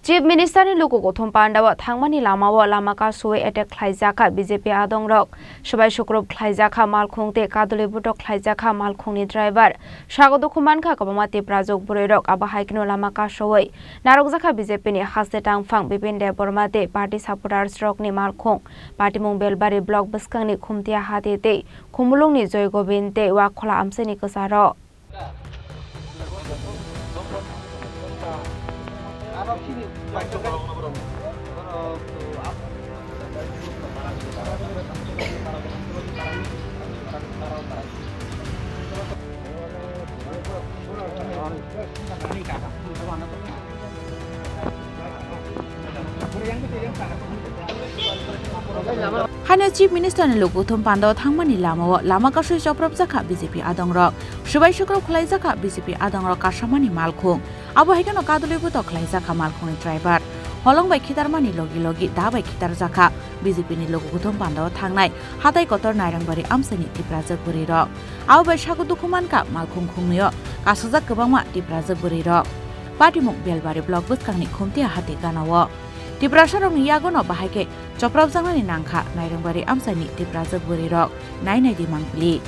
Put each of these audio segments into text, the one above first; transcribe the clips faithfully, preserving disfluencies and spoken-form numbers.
Chief Minister ni luku kuthum pandao thangmani lamao lama kasui attack khlaijakha B J P adongrok. Subai sukrub khlaijakha malkhung tei kaduli butok khlaijakha malkhungni driver. Sago dukhu mankha kwbangma Tiprajwk bwrwirok, abo hai kheno lama kasui narwkjakha B J P ni haste tangphang Bipin Debbarma tei party supporters rokni malkhung. Patimung Belbari block bwskangni Khumtia Hati tei Khumulungni Joy Gobind tei Wakhola amchaini kwcharo. Haino Chief Minister ni lukuthum pandao thangmani lamao lama kasui chopropjakha B J P adongrok. Subai sukrok khwlaijakha B J P adongrok kasamani malkhung. Abo hai kheno kadulwi butok khwlaijakha malkhungni driver. Holong bai khitarmani logi logi da bai khitarjakha B J P ni lukuthum pandao thangnai hatai kotor Nairangbaria amchaini Tiprajwk bwrwirok. Abo bai sago dukhu mankha malkhung khungnwio kasajak kwbangma Tiprajwk bwrwirok. Patimung Belbari block bwskangni Khumtia Hati ganao. Tiprasarokni yagono bahai khe chopropjaknani nangkha Nairangbaria amchaini Tiprajwk bwrwirok. Nai nai di mangpili.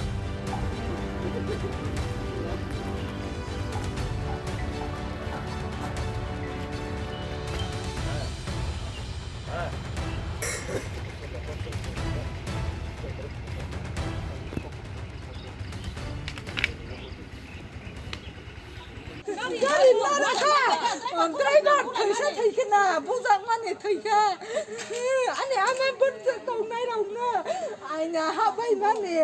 Gari nara kha. Driver thaisa thaikhe na, bujakmani thaikha. Ani ama bwrwsa tongnai rokno aina habai mani.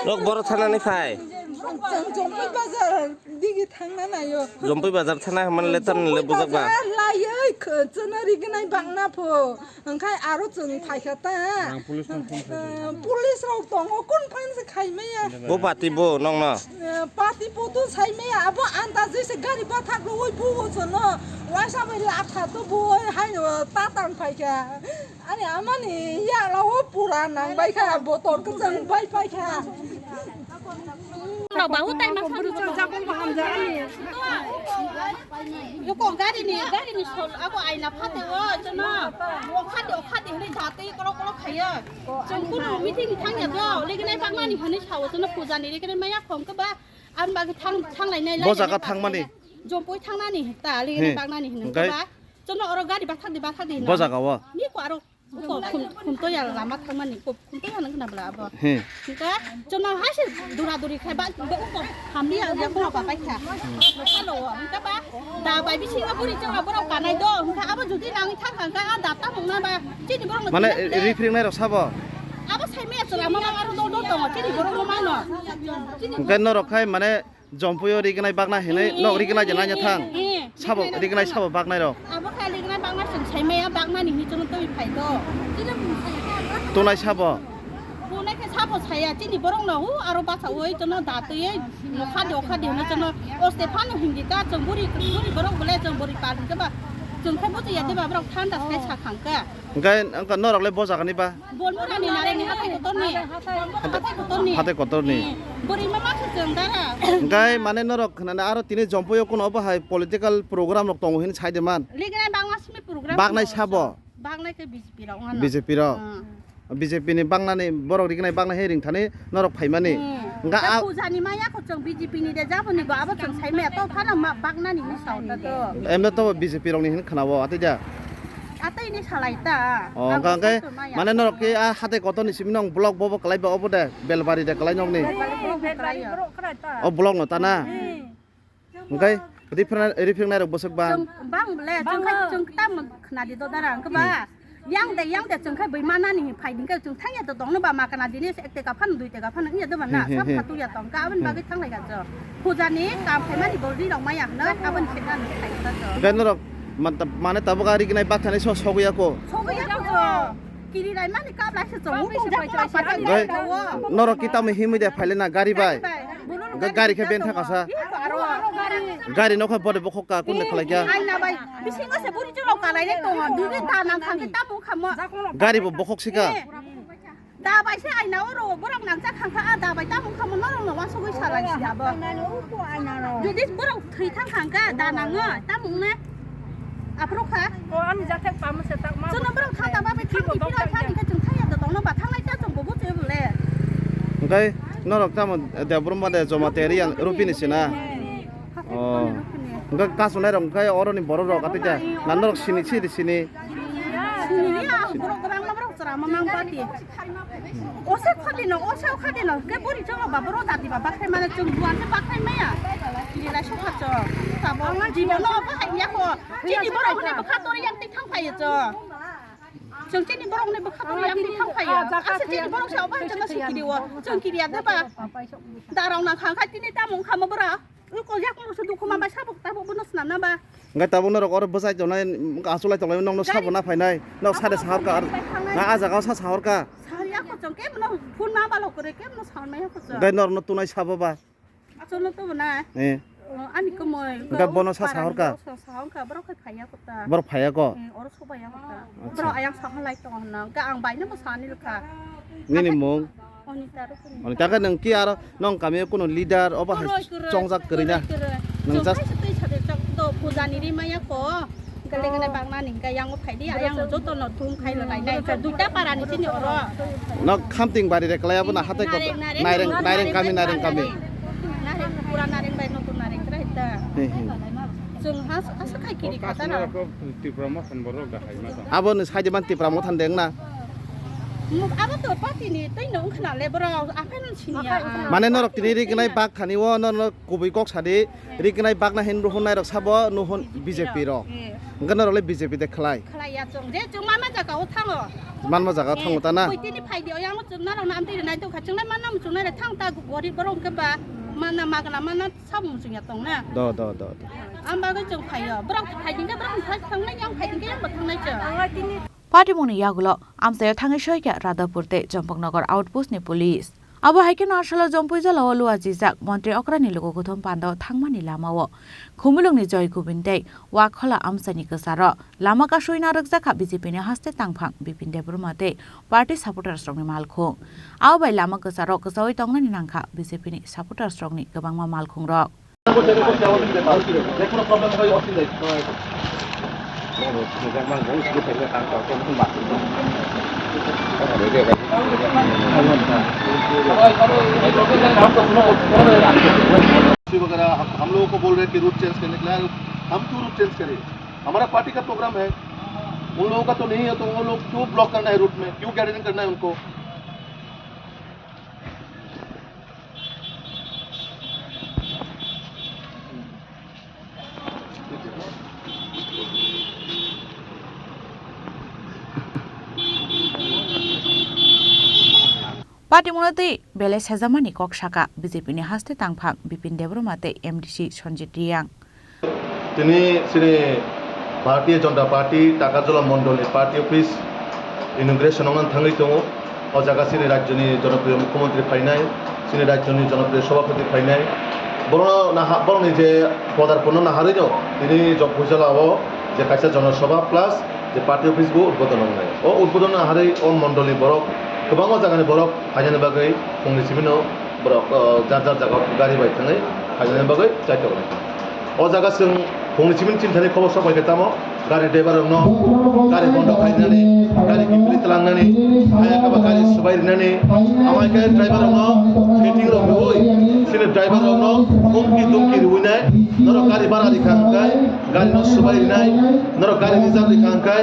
Nok boro thanani phai. Chwng Jompui bazar digi thangna naio. Jompui bazar thana hwnmani le tamni le bujak ba. Bazar laioi khwchwno rignai bangna pho. Hwnkhe aro chwng phaikha ta. Ang police no phone khaikha. Eh, police rok tongo, kun phan se khaimaya. Bo pati bo nokno? Eh, pati bo to saimaya, abo andaje se gari bathak rwui buo chwngno. Waisa bai lakha to buo hai, eh, ta tang phaikha. Ani amani yaklao pura nang baikha, botor kwchwng bai paikha. Rok ba hutai ma sa. Eko gari ni, gari ni sol, ako aina phate o, jono. O khate, o khate hwnwi datwi kolok kolok khaiyo. Chwng kunu meeting thangya bo, lignai baknani hwnwi sao, jono puja ni lignai maya khom khe ba, ang ba thang, thanglai nai. Bo jaga thangmani? Jompui thangnani ta, lignai baknani hwnwi khe ba. Jono oro gari bathak di, bathak di. Bo jaga o? Ni ko aro. Uko khum, khum toya lama thangmani, ko khum toya nang khna bla abo. He. Hingka, chwng hai se dura duri khai ba, ba uko hamli ya, ya ko ba pai kha. Chalo, hingka ba, da bai bisi ba buri chwng abo rok kanai do, hingka abo jodi nang thang kha, hingka a da ta mung na ba, chini borok. Mane, rifring nai rok sabo? Abo sai me chwng ama ba aro do do tongo, chini borok no mano. Hingka norok khai, mane, Jompuio rignai bakna hinwi nok rignai je naina thang. Eh, eh, sabo rignai rignai sabo baknai rok. Abo kha rignai bakna chwng sai maya baknani hinwi chwng twi phai do. Tunai sabo. Tunai khe sabo saya chini borok no hu aro basa oi chwng da twi nokha di okha di hinwi chwng o Stefano hindi ta chwng buri buri borok bole chwng buri pal hinwi ba chwng khe buji ya de ba borok thanda sai sa khang kha. Hingke wngkha norok le bo jaga ni ba? Bolmurani narani hathai kotorni. Hathai kotorni. Hathai kotorni. Eh, bwrwi ma masa chwng dara. Hingke mane norok khnana aro tini Jompuio kuno obo hai political program rok tongo hinwi sai de man? Lignai bangma simi program. Baknai sabo? Baknai khe B J P rok wngkha no. B J P rok? Hmm. B J P ni baknani borok rignai baknai he ringthani norok phaimani. Hmm. Hingke ta a pujani maya ko chwng B J P ni de jaboni bo abo chwng sai maya to phano ma baknani hinwi sao ta to. Emno to B J P rok ni hinwi khna o atwi da? Atwi ni salai ta. O, ang hingka hingke sai to maya. Mane norok ke a hatai kotor ni simi nong block bobo kalai ba obo de, Belbari de kalai nong ni. Belbari block kalai ya. O block no ta na? Hmm. Hingke rifreng, rifreng nai rok bwswk bang? Chwng bang ble, chwng khai, chwng tam khna di do dara, hingke ba? Yang de, yang de chwng khai bui manani phai hingke chwng thangya to tongno ba ma kana dini ek teka phan, dui teka phan, iya do ba na, hmm, hmm, sab hmm. Khatu ya tong ka, aboni bagwi thanglai ka chwng. Pujani kam khaimani bo ri rok maya hwno, aboni sekna ni khai ta chwng. Hingke norok man-, mane tabuk a rignai bakthani so sogwi ya ko? Sogwi ya ko chwng. Kiri rai mani kap lai se chwng, ung tong jak ko pachak. Hingke norok ki tamo himwi de phaile na gari bai? Gari bai. Hingke gari khe ben thaka sa. Ih, aro, aro gari. Gari nokha bode bokhok ka kunde khalai kya? Aina bai. Bisingo se buri chwla kalai le tongo. Dugwi da nang thang khe tamo khamo. Gari bo bokhok sika. Eh. Da bai se aina oro borok nangcha khangkha, a da bai tamung khamung norok no wasugwi salai si abo. Jodi borok thwi thang khangkha, da nango, tamung ne. Aphuru kha. O, ani jathek pamo se tak ma. Chwngno borok thang da ba bai thang di phira thang di khe chwng thang ya da tongno ba thangnai cha chwng bobo che bole. Hwnkhe norok tamo Debrum ba de Joma Teri yang Rupini sina. Oh. Hwnkhe kasunai rok hwnkhe oroni borok rok atwi khe na norok sini sini sini. Sini ya borok kwbangma borok chwrama mang party. Osa khadino, osa khadino, ke bori chongo ba boro jati ba bakhai mane chwng buan se bakhai maya. Kiri lai sokha chwng. Tabo jibono bahai ya ko. Chini borok ne bwkha tori yang tik thang phai chwng. Chwng chini borok ne bwkha tori yang tik thang phai. Asa chini borok sa oba chwng sikiri o. Chwng kiri ya de ba. Darong na khang khai tini tamung khamo bora. Ui, ko yak mo se dukhu ma bai sabuk tabuk bono swnam na ba? Hwnkhe tabuk norok oro bwsai tongnai, achuk lai tongnai, nokno sabo na phainai, nok sade sahor ka, na a jaga o sa sahor ka. Sari ako chong ke bono phone ma balo kore ke bono sahor mai ako chong. Hwnkhe norokno tunai sabo ba? Achuk no to bono. Eh. O, ani ko moi. Hwnkhe bono sa sahor ka. Sa sahor ka, borok khai phai ako ta. Borok phai ako? Eh, oro sok bai ako ta. Acha. Borok ayang sahor lai tongo hwnna. Hwnkhe ang bai no bo sani rwkha. Nini mung? Oni ta khe nwng ki aro nwng kami o kuno leader obo hai chongjak kwrwi na? Nwng just twi sade chok to puja ni ri maya ko. Gale gale bang nani hwnkhe yang o phai di, yang joto no thum khai lo lai nai. Duita para ni chini oro. No khamting bari re klai abo na hatai ko. Naireng, Naireng, Naireng kami, Naireng kami. Naireng, pura Naireng bai no to Naireng krai ta. He, he. Chwng has, asa khai kiri kha ta na. Tipra Motha ni borok da hai ma ta. Abo ni side man Tipra Motha ni deng na. Abo to party ni tei no wngkhna le borok aphai no sini ya. Mane norok tini ri gnai bak thani o norok kubui kok sadi ri gnai bak na hin ruhun nai rok sabo nuhun B J P rok. Hwnkhe norok le B J P de khlai. Khlai ya chwng je chwng mama jaga o thango. Manma jaga o thango ta na. Koi tini phai di o yang chwng na rok na amtwi nai tong kha chwng nai manna chwng nai thang ta gorib borok hwnkhe ba manna magna manna sabo chwng ya tong na. Do do do do. Am bagwi chwng phai o. Borok phai di hwnkhe borok thang thangnai yang phai di hwnkhe yang bo thangnai chwng. Patimungni yagulo amchaio thangwi soikha Radhapur tei Champaknagar outpost ni police. Abo hai kheno asalo Jompuijala o lua chijak montri okrani luku kuthum panda o thangmani lama o Khumulwngni Joy Govind tei Wakhola amchaini kwcharo lama kasui narwkjakha B J P ni haste tangphang Bipin Debbarma tei party supporters rokni malkhung. Abo bai lama kwcharo kwchaui tongnani nangkha B J P ni supporters rokni kwbangma malkhung rok. वगैरह हम, हम लोगों को बोल रहे हैं कि route change करने के लिए, हम क्यों रूट चेंज करें? हमारा पार्टी का प्रोग्राम है, उन लोगों का तो नहीं है, तो वो लोग क्यों ब्लॉक करना है रूट में, क्यों गैदरिंग करना है उनको? Patimungno twi belai sejamani kok saka B J P ni haste tangphang Bipin Debbarma tei M D C Sanjit Reang. Tini chini Bharatiya Janata Party Takarjala Mondol ni party office inauguration wngna thangwi tongo. O jaga chini rajyoni jonopriyo mukhyamantri phainai, chini rajyoni jonopriyo sabhapati phainai. Borokno naha-, borokni je podarpurno naharwi no tini Jompuijala o je kaisa jonosabha plus je party office bo udbodon wngnai. O udbodon naharwi o mondolni borok kwbangma jagani borok phainani bagwi phungni simi no borok, o, jar jar jaga gari bai thangwi phainani bagwi chaitok nai. O jaga chwng phungni simi chini thani khobor sok bai khe tamo gari driver rokno gari bondo khainani, gari kiphilwi twlangnani, hayakhe ba gari swbai rinani, amai khe driver rokno threatening rok rwui chini driver rokno humki dumki rwui nai, norok gari bara rikha hwnkhe gari no swbai rinai, norok gari reserve rikha hwnkhe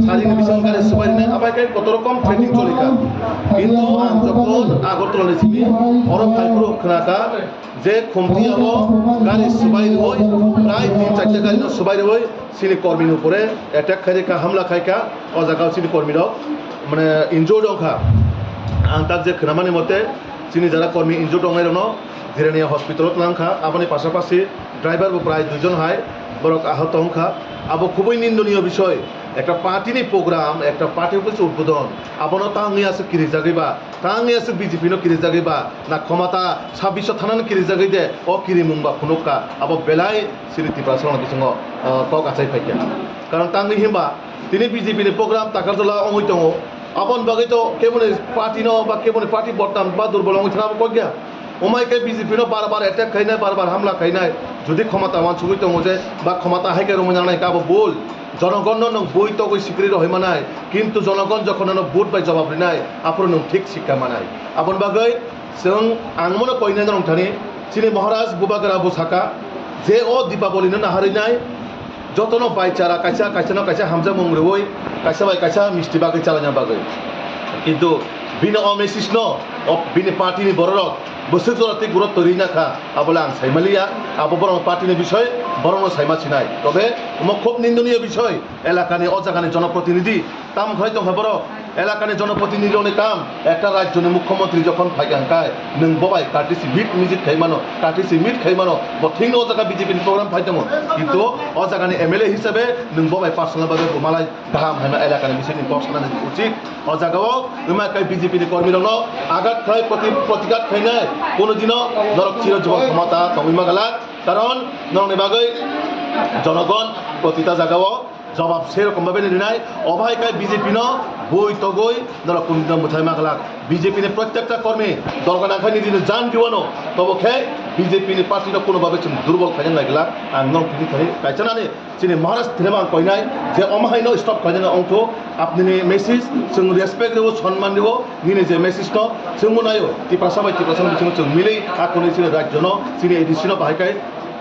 sarini bising gari swbai rinai, amai khe koto rokom threatening cholikha. Kintu ang jokhon Agartala ni simi oro phaiphuru khwnakha, je khumti abo gari swbai rwui, prai tin charta gari no swbai rwui, chini kormi ni upore attack khai rikha, hamla khai kha, o jaga o chini kormi rok mane injured wngkha. Ang tak je khwnamani mote chini jara kormi injured wngnai rokno Jirania hospital o twlang kha, aboni pasapasi driver bo prai duijon hai borok ahot wngkha. Abo khubui nindoniyo bisoy, ekta party ni program, ekta party office udbodon, abono tangwi aswk kirijagwi ba? Tangwi aswk B J P no kirijagwi ba, na khomata sabbish thanano kirijagwi de, o kirimung ba phunukha, abo belai chini Tiprasa rokni bisingo, ah, kok achai phaikha. Karon tangwi himba tini B J P ni program Takarjala wngwi tongo, Aboni bagwi to keboni party no ba keboni party bodnam ba durbol wngwi thana bo kok ya. Omai khe B J P no bar bar attack khainai, bar bar hamla khainai. Jodi khomata wansugwi tongo je ba khomata hai khe romwi nangnai khe abo bul. Jonogon no nwng bui togwi sikri rohoi manai, kintu jonogon jokhon nono vote bai jawab rinai, aphuru nwng thik sikha manai. Aboni bagwi chwng ang mono koinai norok thani, chini Maharaj Bubagra bo saka je o Dipaboli no naharwi nai, jotono baichara kaisa, kaisano kaisa hamjakmung rwui, kaisa bai kaisa misti bagwi chalaina bagwi. Kintu bini o message no, o bini party ni bororok bwswk jora tei gurutto rina kha, abole ang saimaliya, abo borok party ni bisoi, borokno saima sinai. Tobe omo khub nindoniyo bisoi, elakani o jagani jonoprotinidhi, tam khlai tongkha borok, elakani jonoprotinidhi rokni kam, ekta rajyoni mukhyamantri jokhon phaikha hwnkhe, nwng bo bai courtesy meet visit khai mano, courtesy meet khai mano, bo thikno o jaga B J P ni program phai tongo, kintu o jagani M L A hisabe nwng bo bai personal bagwi bo malai kaham hwnwi elakani bisingtwi kok sanani uchit. O jagao wngma khe B J P ni kormirokno agat khlai proti-, protigat khainai, kono dino norok chiro jibon khomota tongwi magalak, karon norokni bagwi jonogon protita jagao jobab sei rokom babe rinai. Obo hai khe B J P no bui togwi norok kundino mwthai magalak. B J P ni prottekta kormi dorga nangkhaini dino jan diwano, tobo khe B J P ni party no kono babe chwng durbol khaina naiglak. Ang norok tini thani kaichanani chini Maharaj thwinaibo ang koinai je omo haino stop khlainani ongthu. Apnini message chwng respect rwo, sonman rwo, nini je message no chwngbo naio, Tiprasa bai Tiprasa ni bisingo chwng mili, akhorni chini rajyo no, chini A D C no bahai khai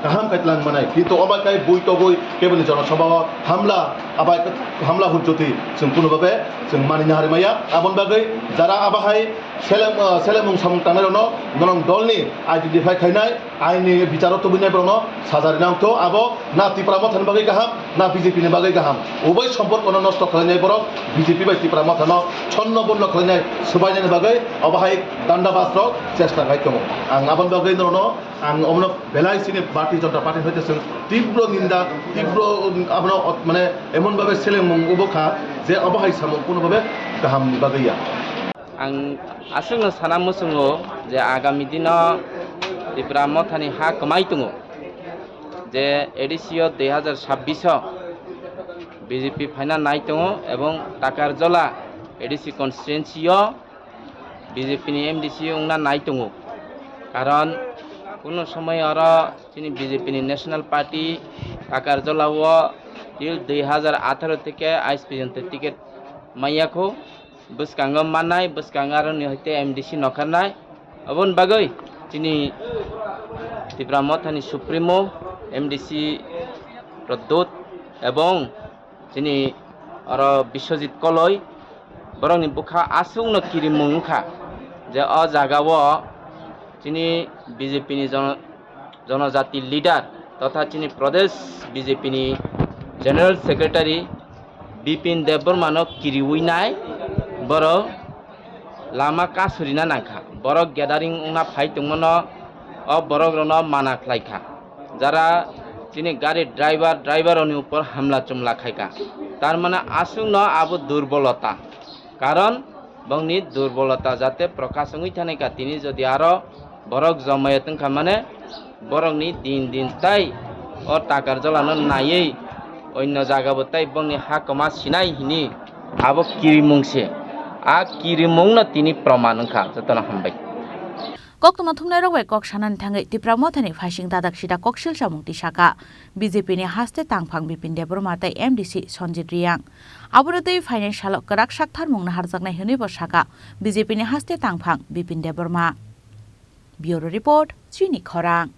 kaham khai tlang manai. Kintu obo khai bui togwi keboni jonosabha o hamla, abai hamla hujjoti chwng kuno babe chwng manina hari maya. Aboni bagwi jara abo hai seleng, ah, selemung samung tangnai rokno norok dolni identify khainai, aini bicharo tubunai borokno saja rina wngtho. Abo na Tipra Mothani bagwi kaham, na B J P ni bagwi kaham. Ubai somporkono nosto khlainai borok B J P bai Tipra Mothano chonno bonno khlainai, swbainani bagwi obo hai danda basrok chesta khai tongo. Ang aboni bagwi norokno, ang omono belai chini Bharatiya Janata Party hoite chwng tibro ninda, tibro, um, abono ot-, mane emon babe selemung obo kha je obo hai samung kuno babe kaham ni bagwi ya. Ang aswkno sana muchungo je agami dino Tipra Mothani ha kwmai tongo, je A D C o dui hazar sabbish o B J P phaina nai tongo ebong Takarjola A D C constituency o B J P ni M D C wngna nai tongo, karon kuno somoi oro chini B J P ni National Party Takarjola o till dui hazar atharo theke ais porjonto ticket manya kho. Bwskango mannai, bwskango aroni hoite M D C nokharnai. Oboni bagwi chini Tipra Mothani Supremo, M D C Pradyot ebong chini oro Biswajit Koloi, borokni bwkha aswkno kirimung wngkha je o jagao chini B J P ni jono-, Jonojati leader totha chini Pradesh B J P ni General Secretary Bipin Debbarma no kiriwi nai borok lama kasurina nangkha. Borok gathering wngna phai tongmano o borok rokno mana khlaikha. Jara chini gari driver, driver rokni upor hamla chumla khaikha. Tar mane aswkno abo durbolota. Karon bongni durbolota jate prokash wngwi thanai ka, tini jodi aro borok jomayet wngkha mane borokni din din tai o Takarjolano naiwi onno jagabo tai bongni ha kwma sinai hini abo kirimung se. A kirimungno tini proman wngkha. Jotono hambai. Koktwma thumnairok bai kok sanani thangwi Tipra Mothani phaising dadak sida koksil chamung tisaka B J P ni haste tangphang Bipin Debbarma tei M D C Sanjit Reang. Abono twi phainai salo kwrak saktharmung naharjaknai hwnwi bo saka B J P ni haste tangphang Bipin Debbarma. Bureau Report, Chini Khorang.